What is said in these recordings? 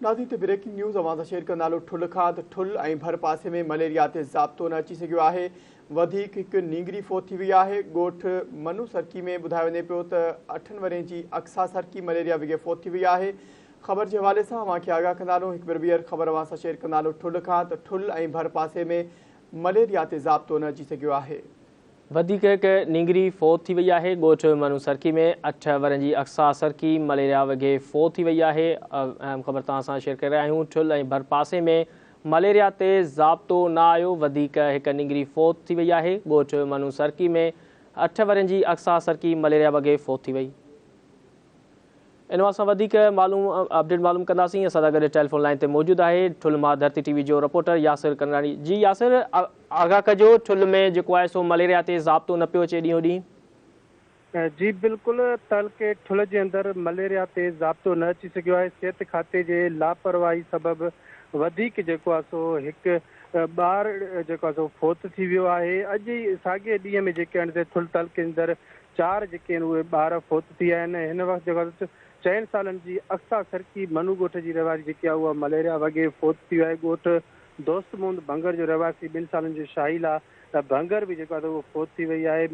ناظرين هتي breaking news اوهان سان شيئر ڪندا هلون ٺل کان ته ٺل ۽ ڀر پاسي ۾ مليريا تي ضابطو نه اچي سگهيو آهي وڌيڪ هڪ نينگري فوت ٿي وئي آهي ڳوٺ منو سرڪي ۾ ٻڌايو وڃي پيو ته اٺن ورهين جي اقصيٰ سرڪي مليريا وگهي فوت ٿي وئي آهي خبر جي حوالي سان اوهان کي آگاهه ڪندا هلون هڪ ڀيرو ٻيهر خبر اوهان سان شيئر ڪندا هلون ٺل کان ته ٺل ۽ ڀر پاسي ۾ مليريا تي ضابطو نه اچي سگهيو آهي. وڌيڪ هڪ نينگري فوت ٿي وئي آهي، ڳوٺ منو سرڪي ۾ اٺ ورهين جي اقصيٰ سرڪي مليريا وگهي فوت ٿي وئي آهي، اهم خبر توهان سان شيئر ڪري رهيا آهيون، ٺل ۽ ڀرپاسي ۾ مليريا تي ضابطو نه آيو، وڌيڪ هڪ نينگري فوت ٿي وئي آهي، ڳوٺ منو سرڪي ۾ اٺ ورهين جي اقصيٰ سرڪي مليريا وگهي فوت ٿي وئي. ان حوالي سان وڌيڪ معلوم اپڊيٽ معلوم ڪنداسين اسان سان گڏ ٽيليفون لائين تي موجود آهي ٺل مان ڌرتي ٽي وي جو رپورٽر ياسر ڪنراڻي جي ياسر آگاهه ڪجو ٺل ۾ جيڪو آهي سو مليريا تي ضابطو نه پيو اچي ڏينهون ڏينهن. جي بلڪل تعلقي ٺل جي اندر مليريا تي ضابطو نه اچي سگهيو آهي صحت کاتي جي لاپرواهي سبب وڌيڪ جيڪو آهي سو هڪ ٻار جيڪو آهي سو فوت ٿي ويو آهي اڄ ئي ساڳئي ڏينهن ۾ جيڪي آهن سي ٺل تعلقي اندر چار جيڪي آهن اهي ٻار فوت ٿي ويا آهن ۽ هن وقت جيڪو آهي چئن سالن جي اقصيٰ سرڪي منو ڳوٺ جي رهواسي جيڪي آهي اها مليريا وڳي فوت ٿي ويو آهي ڳوٺ دوست محمد ڀنگر جو رهواسي ٻن سالن جو شاهيلا ڀنگر به جيڪو آهي اهو فوت ٿي وئي آهي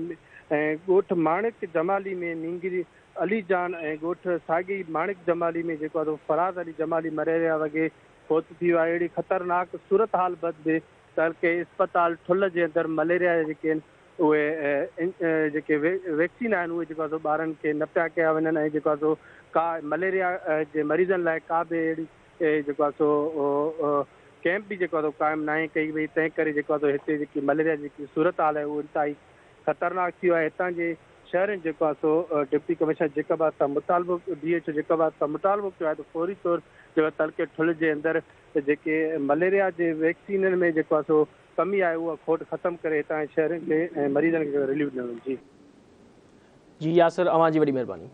۽ ڳوٺ ماڻڪ جمالي ۾ نينگري علي جان ۽ ڳوٺ ساڳي ماڻڪ جمالي ۾ جيڪو آهي فراز علي جمالي مليريا وڳي فوت ٿي ويو آهي اهڙي خطرناڪ صورتحال بعد به تعلقي اسپتال ٺل جي اندر مليريا جا جيڪي آهن اهي جيڪي ويڪسين آهن اهي جيڪو آهي سو ٻارن کي نه پيا ڪيا وڃن ۽ جيڪو آهي سو ڪا مليريا جي مريضن لاء ڪا به اهڙي جيڪو آهي سو ڪيمپ به جيڪو آهي سو قائم ناهي ڪئي وئي تنهن ڪري جيڪو آهي سو هتي جيڪي مليريا جي جيڪي صورت حال آهي اهو انتهائي خطرناڪ ٿي ويو آهي هتان جي شهرين جيڪو آهي سو ڊپٽي ڪمشنر جيڪب آباد سان مطالبو ڊي ايڇ او جيڪب آباد سان مطالبو ڪيو آهي ته فوري طور جيڪو تعلقي ٺل جي اندر جيڪي مليريا جي ويڪسينن ۾ جيڪو آهي سو ڪمي آهي اها کوٽ ختم ڪري هتان جي شهرين کي ۽ مريضن کي رليف ڏنو وڃي. جي ياسر اوهان جي وڏي مهرباني.